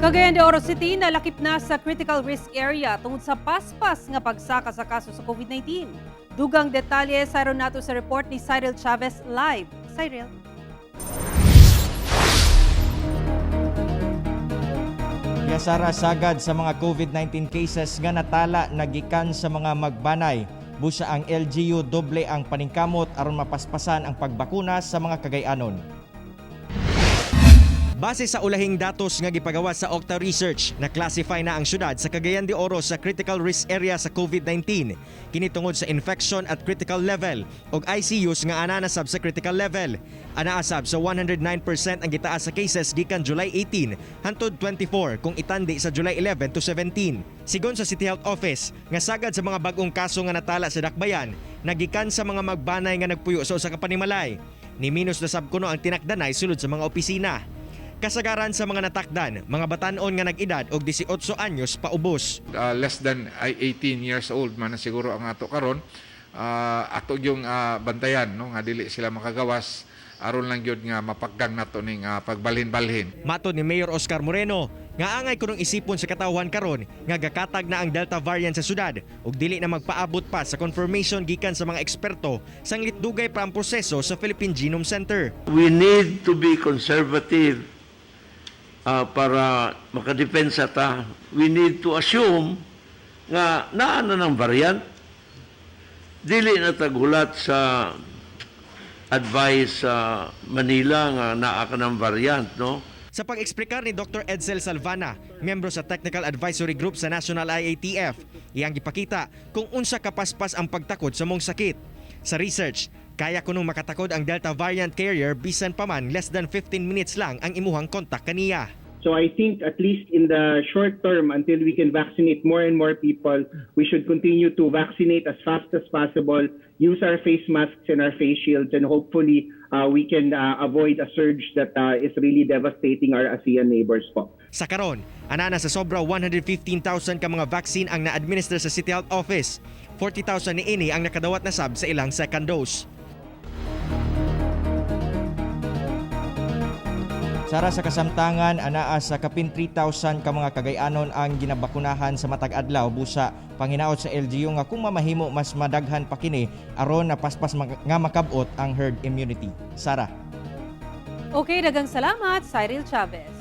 Cagayan de Oro City nalakip na sa critical risk area tungod sa paspas nga pagsaka sa kaso sa COVID-19. Dugang detalye sa nato sa report ni Cyril Chavez live. Cyril. Yasara, sagad sa mga COVID-19 cases nga natala nagikan sa mga magbanay. Busa ang LGU doble ang paningkamot aron mapaspasan ang pagbakuna sa mga Kagayanon. Base sa ulahing datos nga gipagawa sa Octa Research, na-classify na ang syudad sa Cagayan de Oro sa critical risk area sa COVID-19. Kini tungod sa infection at critical level ug ICUs nga ana na sab sa critical level. Anaa sab sa 109% ang gitaas sa cases gikan July 18 hantod 24 kung itandi sa July 11 to 17. Sigon sa City Health Office, nga sagad sa mga bag-ong kaso nga natala sa dakbayan, nagikan sa mga magbanay nga nagpuyo sa usa ka panimalay. Ni minus na sab kuno ang tinakdanay sulod sa mga opisina. Kasagaran sa mga natakdan, mga batan-on nga nag-edad og 18 anyos paubos. Less than ay 18 years old man na siguro ang ato karon, ato yung bantayan, no, nga dili sila makagawas aron lang gyud nga mapaggang nato ning pagbalhin-balhin. Matod ni Mayor Oscar Moreno, nga angay kunong isipon sa katawhan karon nga gakatag na ang Delta variant sa syudad ug dili na magpaabot pa sa confirmation gikan sa mga eksperto sanglit dugay pa ang proseso sa Philippine Genome Center. We need to be conservative para makadepensa ta. We need to assume nga naa na ng variant. Dili na taghulat sa advice sa Manila nga naa ka ng variant, no? Sa pag-eksplikar ni Dr. Edsel Salvana, miyembro sa Technical Advisory Group sa National IATF, iyang gipakita kung unsa kapaspas ang pagtakod sa maong sakit. Sa research, kaya kunong makatakod ang Delta variant carrier bisan pa man less than 15 minutes lang ang imuhang kontak kaniya. So I think at least in the short term, until we can vaccinate more and more people, we should continue to vaccinate as fast as possible, use our face masks and our face shields, and hopefully we can avoid a surge that is really devastating our ASEAN neighbors po. Sa karon, anana sa sobra 115,000 ka mga vaccine ang na-administer sa City Health Office. 40,000 niini ang nakadawat na sab sa ilang second dose. Sara, sa kasamtangan, anaa sa kapin 3,000 ka mga Kagayanon ang ginabakunahan sa matag adlaw, busa panghinaot sa LGU nga kung mamahimo mas madaghan pa kini aron na paspas nga makabot ang herd immunity. Sara. Okay, daghang salamat, Cyril Chavez.